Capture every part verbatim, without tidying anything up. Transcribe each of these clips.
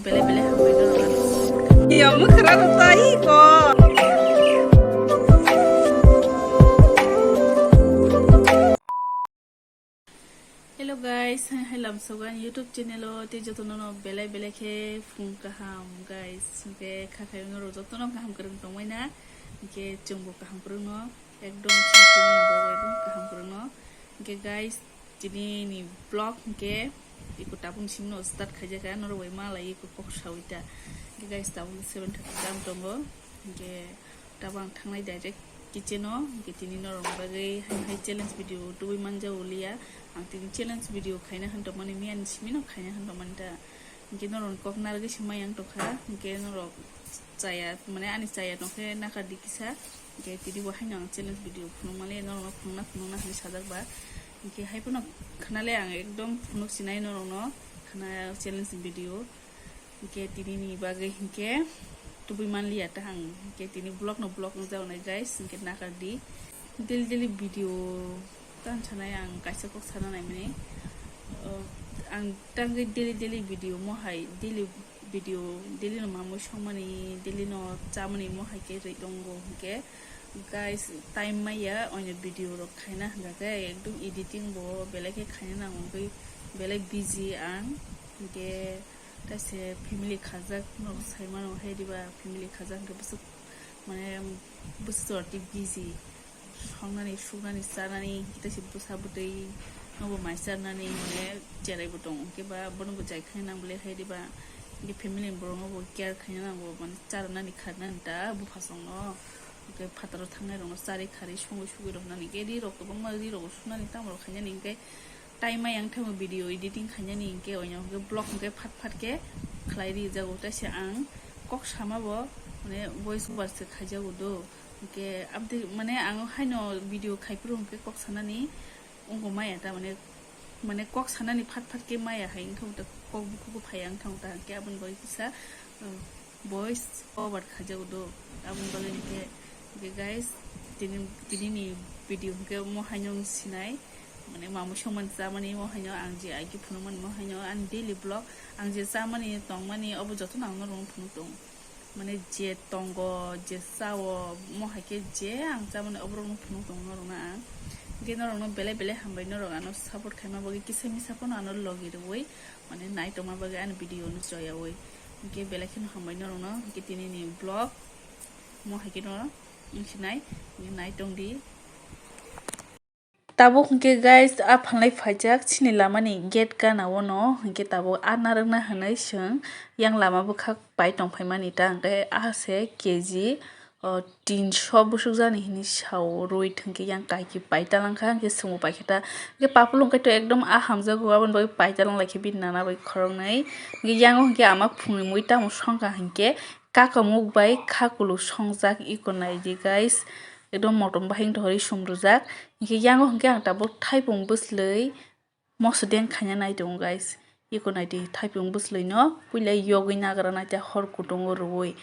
Belai belai hambai norok. Yo, mwkhra rok tai ko. Hello guys, hai hai lamsogan YouTube channel o tei jotono no belai belai khe phung kaham guys. Hwnkhe kha khai norok jotono kaham kwrwng tongmai na. Hwnkhe chwngbo kaham kwrwng no. Ekdom chini chini borok bai kaham kwrwngno. Hwnkhe guys, tini ni vlog hwnkhe iko tabuk ni simi no start khaijak kha, norok bai malai iko kok sawi ta. Hwnkhe guys, tabuk ni seven thirty jam tongo. Hwnkhe tabuk ang thangnai direct kitchen o. Hwnkhe tini norok ni bagwi hai hai challenge video tubui manjago liya. Ang tini challenge video khaina hwn tongmani, miya ni simi no khaina hwn tongmani ta. Hwnkhe norok ni kok narwgwi se mai yang tongkha. Hwnkhe norok chaya, mane ani chaya tongkhe nakardi kisa. Hwnkhe tini bo haino ang challenge video phunukmani, norokno phunukna phunukna hinwi sajak ba. Hwnkhe hai phano khwnale ang ekdom phunuk sinai norokno khwna challenge video. Hwnkhe tini ni bagwi hwnkhe tubui manliya ta ang. Hwnkhe tini vlog no vlog wngjago nai guys, hwnkhe nakardi. Daily daily video tan sanai ang kaisa kok sana naimani. O, ang tangwi daily daily video mo hai daily video daily no mamui songmani, daily no chamani mo hai khe rwi tongo hwnkhe guys, time maya oino video rok khaina hwnkha khe ekdom editing bo belai khe khaina nango, hwnkhe belai busy ang, hwnkhe taise family khajak no sai mano hai diba, family khajak hwnkhe bwswk mane bwswk jora tei busy. Songnani, suknani, chanani, tei se bwsa bwtwi nobo mai charnani, mane cherai bo tongo, hwnkhe ba bono bo jai khaina nang bwle hai diba, hwnkhe family ni borok nobo care khaina nango, mane charnani, kharnani ta buphasongno, hwnkhe phataro thangnai rokno charwi kharwi songwi sugwi roknani, hwnkhe ri rok kwbangma ri rok sunani tamo rok khainani, hwnkhe time maya wngthago video editing khainani, hwnkhe oino hwnkhe vlog hwnkhe phat phat khe khlai rijago, tei se ang kok sama bo, mane voice over se khaijago do. Hwnkhe aboni mane ang haino video khai phuru hwnkhe kok sanani wngkha maya ta, mane, mane kok sanani phat phat khe maya hai wngkha ta, kok bukhuk phai wngkha ta, hwnkhe aboni bagwi kisa, uh, voice over khaijago do. Aboni bagwi hwnkhe, hwnkhe guys, tini, tini ni video hwnkhe omo haino wng sinai, mane mamui songmani chamani omo haino ang je aiki phunukmani omo haino ani daily vlog, ang je chamani tongmani obo jotono ang norokno phunuk tongo. Mane je tongo, je chao, omo hai khe je ang chamani oborokno phunuk tongo norokno ang. Hwnkhe norokno belai belai hambai, norok ano support khaima bagwi, kisa misa phano ano logi rwui, mane naitokma bagwi ani video no choyaui. Hwnkhe belai kheno hambai norokno, hwnkhe tini ni vlog omo hai kheno wng sinai, hwnkhe naitong di. Tabuk hwnkhe guys, a phalnai phaijak chini lamani gate gana o no, hwnkhe tabuk a narwkna hwnwi chwng yang lama bwkhak pai tongphaimani ta, hwnkhe a se K G, o, tinso bwswk jani hinwi sao rwi, hwnkhe yang kaiki pai talangkha, hwnkhe chwngbo paikha ta, hwnkhe papulung khe to ekdom a hamjago, aboni bagwi pai talang laikha bini nana bai khoroknwi, hwnkhe yango hwnkhe ama phungni mui tamo songkha, hwnkhe kakamuk bai kha kuluk songjak iko naidi guys. Ekdom motom bahai wngtong hori sum rwjak. Hwnkhe yango hwnkhe ang tabuk thaipung bwslwi moso deng khaina nai tongo guys. Iko naidi thaipung bwslwino puila yogwi nagra nai tei hor kutungo rwui.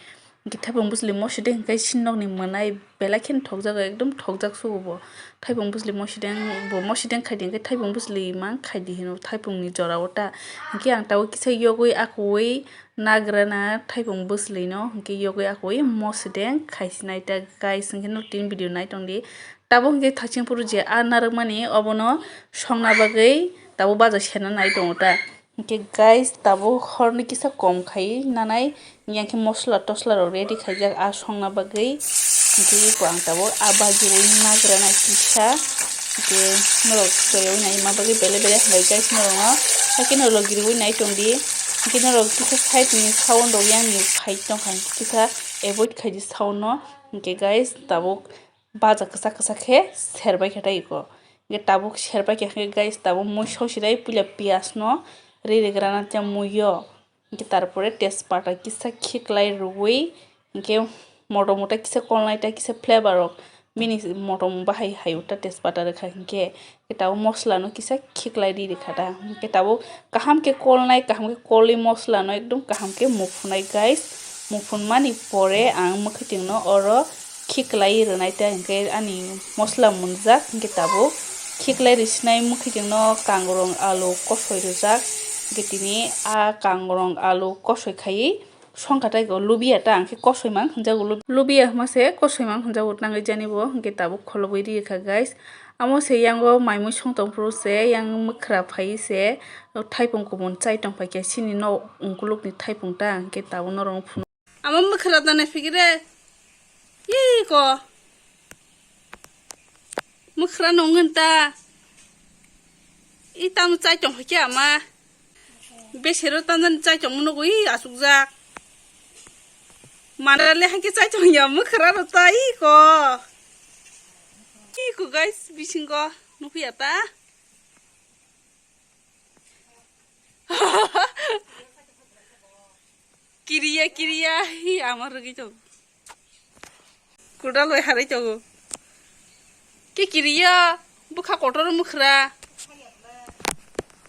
Hwnkhe thaipung bwslwi moso deng hwnkhe sinokni mwnai belai kheno thokjago, ekdom thokjak sugo bo. Thaipung bwslwi moso deng bo moso deng khaidi hwnkhe thaipung bwslwi mang khaidi hino thaipungni jorao ta. Hwnkhe ang tabuk kisa yogwi akwui nagrana thaipung bwslwino hwnkhe yogwi akwui moso deng khaisinai ta guys, hwnkhe no tin video nai tongdi. Tabuk hwnkhe thaching phuru je a narwkmani obono songna bagwi tabuk baja sena nai tongo ta. Hwnkhe guys, tabuk horni kisa kom khai nanai, yang khe mosla tosla rok ready khaijak a songna bagwi. Hwnkhe eko ang tabuk a bajiui nagrana kisa, hwnkhe norok choyaui naima bagwi belai belai hambai guys norokno. Haikhe norok giriui nai tongdi. Hwnkhe norok kisa side ni sound rok yang ni phai tongkha, hwnkhe kisa avoid khaidi sound no. Hwnkhe guys, tabuk baja kwchak kwchak khe serbai khe tei eko. Hwnkhe tabuk serbai khe hwnkhe guys, tabuk mui songsinai puila piyaj no ri rigrana tei mui o. Hwnkhe tarpore tejpata kisa khiklai rwui, hwnkhe motom mwtai kisa kolnai tei kisa flavor rok bini motom bahai hai ta tejpata rwkha hwnkhe. Hwnkhe tabuk mosla no kisa khiklai ri rwkha ta. Hwnkhe tabuk kaham khe kolnai, kaham khe kolwi mosla no ekdom kaham khe muphunai guys. Muphunmani pore ang mwkhwtwng no oro khiklai rwnai ta, hwnkhe ani mosla munjak, hwnkhe tabuk khiklai rwsinai mwkhwtwng no kangrong alu kosoi rwjak. Hwnkhe tini a kangrong alu kosoi khai songkha tei go lubia ta hwnkhe kosoi mang hwnjago, lub-, lubia hwnma se kosoi mang hwnjago nangwi jani bo, hwnkhe tabuk kholobwi rikha guys. Amo se yango mai mui song tong phuru se yang mwkhra phai se thaipung kubun chai tong phaikha chini nok ungkulukni thaipung ta, hwnkhe tabuk norok phunuk. Amo mwkhra da nai phikire. Iko. Mwkhra no wngwi ta. I tamo chai tong khe ama. Besero tamo chai tong mano gwi asukjak. Manale hakhe chai tong ya mwkhra ro ta iko. Iko guys, bisingo nukya ta. Kiriya, kiriya, hi, amar rwgwi tongo. Kudal bai harwi tongo. Ki kiriya, bwkha kotor mwkhra.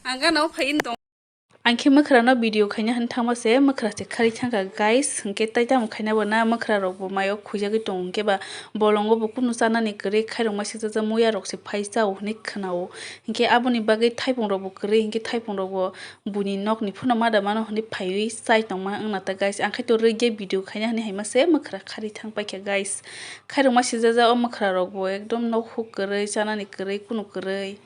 Ang gana o phai tong. Ang khe mwkhra no video khaina hwn thangma se mwkhra se khari thangkha guys, hwnkhe tai tamo khaina bo na mwkhra rok bo mayo khuijagwi tongo, hwnkhe ba bolongo bo kunu chanani kwrwi khairokma sikjak muya rok se phai chao hwnwi khwnao. Hwnkhe aboni bagwi thaipung rok bo kwrwi, hwnkhe thaipung rok bo buini nokni phano ma da mano hwnwi phaiwi chai tongma wngna ta guys. Ang khe to rwgya video khaina hwnwi haima se mwkhra khari thang paikha guys. Khairokma sijajak o mwkhra rok bo ekdom nok huk kwrwi, chanani kwrwi, kunu kwrwi.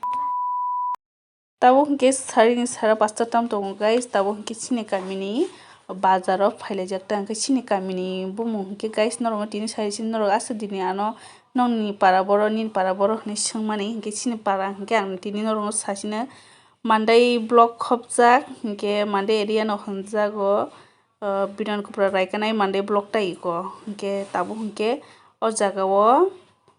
Tabuk hwnkhe sarini sara pasta tam tongo guys. Tabuk hwnkhe chini kamini bazaro phailaijak ta, hwnkhe chini kamini bumung hwnkhe guys norokno tini sai sini norok aswk dini ano nokni para boro nini para boro hwnwi swngmani, hwnkhe chini para hwnkhe ang tini norokno sasino Mandai block khopjak, hwnkhe Mandai area no hwnjago, ah, Biran Kupra Raikanai Mandai block tai iko, hwnkhe tabuk hwnkhe o jaga o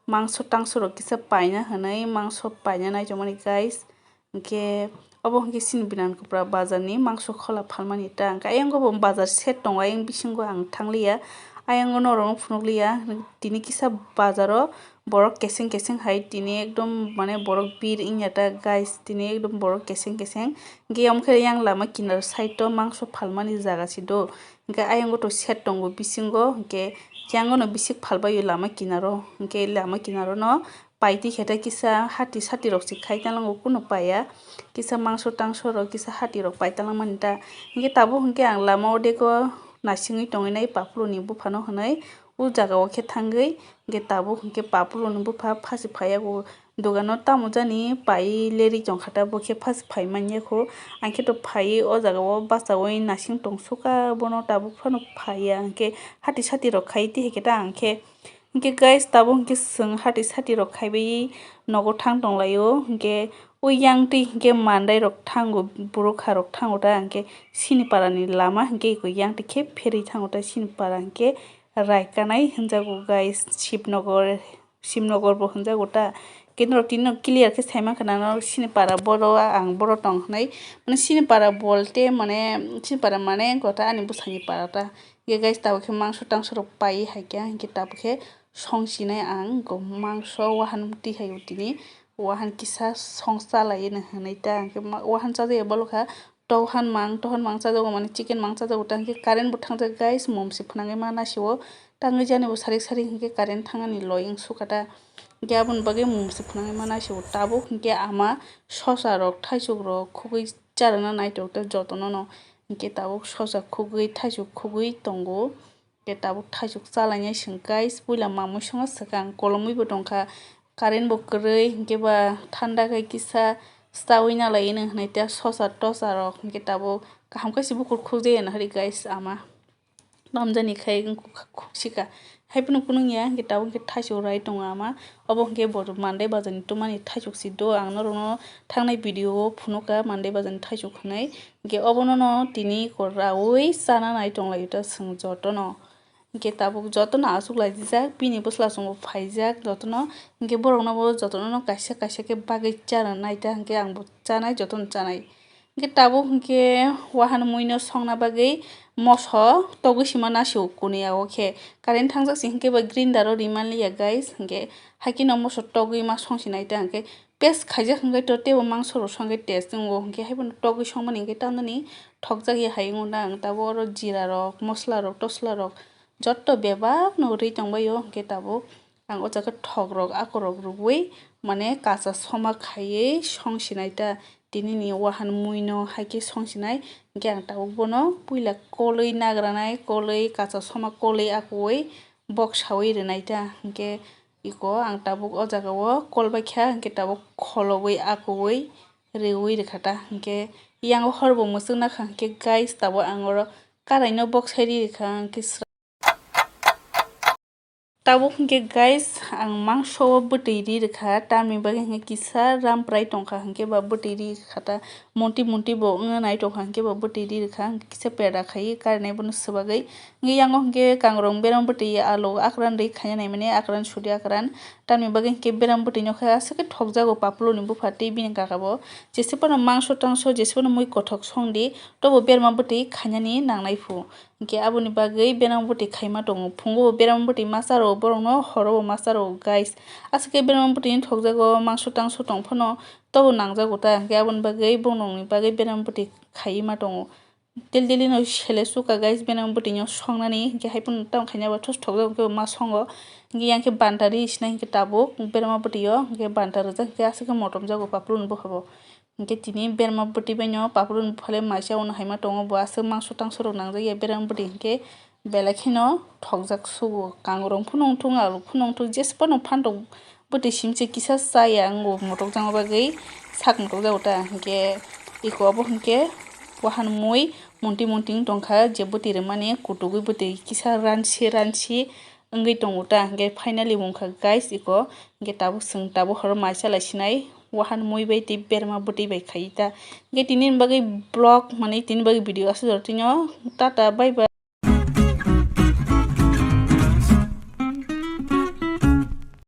mangso tangso rok kisa paina hwnwi mangso paina naitomani guys, hwnkhe obo hwnkhe chini Biran Kupra bazar ni mangso khola phalmani ta, hwnkhe ayang o bo bazar set tongo, ayang bisingo ang thangliya, ayang o norok no phunukliya, tini kisa bazar o borok keseng keseng hai tini ekdom mane borok bir wngya ta guys, tini ekdom borok keseng keseng. Hwnkhe omo khe yang lama kinar side o mangso phalmani jaga se do. Hwnkhe ayang o to set tongo bisingo, hwnkhe yang o no bisik phalbai o lama kinaro. Hwnkhe lama kinaro no paitwi khe ta kisa hati sati rok se khai ta nango, kunu paiya. Kisa mangso tangso rok kisa hati rok pai ta langmani ta. Hwnkhe tabuk hwnkhe ang lama o dego nasingwi tongwi nai paphuru ni buphano hwnwi o jaga o khe thangwi. Hwnkhe tabuk hwnkhe paphuru ni bupha phasi phaiyago. Dogano tamo jani pai leri tongkha ta, bo khe phas phai manya kho. Ang khe to phai o jaga o bachaui nasing tong suka, bono tabuk phano phaiya, hwnkhe hati sati rok khai tihai khe ta ang khe. Hwnkhe guys, tabuk hwnkhe chwng hati sati rok khaibai nogo thang tong laio, hwnkhe o yang twi hwnkhe mandai rok thango, borok kha rok thango ta, hwnkhe sini para ni lama hwnkhe eko yang twi khe pherwi thango ta, sini para hwnkhe Raikanai hwnjago guys, Shibnogor. Shibnogor bo hwnjago ta. Kintu rok tini no clear khe sai mankha na, no sini para boro ang boro tong hwnwi. Mane sini para bolte mane sini para mane wngkha ta ani bwsani para ta. Hwnkhe guys, tabuk khe mangso tangso rok pai hai khe, hwnkhe tabuk khe song sinai ang wngkha mangso wahan twi hai o tini. Wahan kisa song cha lai no hwnwi ta, hwnkhe ma-, wahan cha jaya bolokha. Tok han mang, tok han mang chajago, mane chicken mang chajago, tang khe current bo thangjak guys, mum se phnangwi ma naisio, tangwi jani bo sarik sarik hinkhe current thangani loi wng sukha ta, hinkhe aboni bagwi mum se phnangwi ma naisio. Tabuk hinkhe ama sosa rok, thaichuk rok khugwi charwna naitok ta jotono no, hinkhe tabuk sosa khugwi, thaichuk khugwi tongo. Khe tabuk thaichuk chalainai chwng guys, puila mamui songma swkang kolomwi bo tongkha, current bo kwrwi, hinkhe ba thanda khai kisa chaui nalai hwnwi tei sosa tosa rok, hinkhe tabuk kaham khe se bukur khukjaya nahari guys ama. Tamjani khai wngkha khuksika, haiphano kunung ya, hinkhe tabuk hinkhe thaichuk rai tongo ama. Obo hinkhe bo Mandai bazarni twmani thaichuk si do, ang norokno thangnai video o phunukha Mandai bazarni thaichuk hwnwi. Hinkhe obono no tini kwraui chana nai tonglaio ta chwng jotono. Hinkhe tabuk jotono achuk laijak, bini bwsla chwngbo phaijak jotono. Hinkhe borokno bo jotono no kaisa kaisa khe bagwi chana nai ta, hinkhe ang bo chanai, jotono chanai. Hinkhe tabuk hinkhe wahan muino songna bagwi moso togwi sima nasio kuniya o khe. Current thangjak se hinkhe ba grinder o ri manliya guys. Hinkhe haikhe no moso togwi ma songsinai ta hinkhe paste khaijak hinkhe to teibo mangso rok songkhe taste wngo. Hinkhe haiphano togwi songmani hinkhe tamoni thokjak ya hai wngo na ang. Tabuk oro jira rok, mosla rok, tosla rok jotto bebak no ri tongbaio. Hinkhe tabuk ang o jaga thok rok, akorok rwui mane kacha soma khaiwi song sinai ta. Tini ni wahan mui no hai khe song sinai. Hingke ang tabuk bono puila koloi nagranai, koloi kacha soma koloi akuwi bok sawi rinai ta. Hingke iko ang tabuk o jaga o kol bai kha, hingke tabuk kholobwi akuwi riwi rikha ta. Hingke yang o hor bo mwswk nakha, hingke guys, tabuk ang oro karai no bok sai ri rikha, hingke sra-, tabuk hingke guys, ang mangso o bwtwi ri rikha, tamni bagwi hingke kisa ramprai tongkha, hingke ba bwtwi ri kha ta, monti monti bo wngna nai tongkha, hingke ba bwtwi ri rikha, hingke kisa pera khai karinai bono swbagwi. Hingke yango hingke kangrong berang bwtwi alo akran ri khaina naimani, akran sudi akran. Tamni bagwi hingke berang bwtwi no khe aswk khe thokjago papuluni bupha tei bini kaka bo. Jese phano mangso tangso, jese phano mui kothok song di, tobo berma bwtwi khainani nangnai phu. Hingke aboni bagwi berang bwtwi khaima tongo. Phungo bo berang bwtwi masa rwo borokno, horo bo masa rwo, guys. Aswk khe berang bwtwi thokjago, mangso tangso tong phano tobo nangjago ta. Hingke aboni bagwi borokni bagwi berang bwtwi khaiwi ma tongo. Daily daily no sele suka guys, berma bwtwi no songnani, hingke hai phano tamo khaina bo thos thokjak hingke bo ma songo. Hingke yang khe banta ri sinai hingke tabuk berma bwtwi o hingke banta rijak hingke aswk khe motom jago papuluni bupha bo. Hingke tini berma bwtwi bai no papuluni buphale maisa ono hai ma tongo, bo aswk mangso tangso rok nangjak ya berma bwtwi hingke belai kheno thokjak sugo. Kangrong phano wngthok, aluk phano wngthok, jesa phano phantok bwtwi simse kisa chaya, ang bo motokjakma bagwi sak motokjago ta, hingke iko obo hingke wahan mui monti monti wng tongkha, je bwtwi rwmani kutugwi bwtwi kisa ransi ransi wngwi tongo ta, hingke finally wngkha guys iko, hingke tabuk chwng tabuk horo mai chalai sinai wahan mui bai tei berma bwtwi bai khai ta, hingke tini bagwi vlog mani tini bagwi video aswk jora tini o, tata bye bye.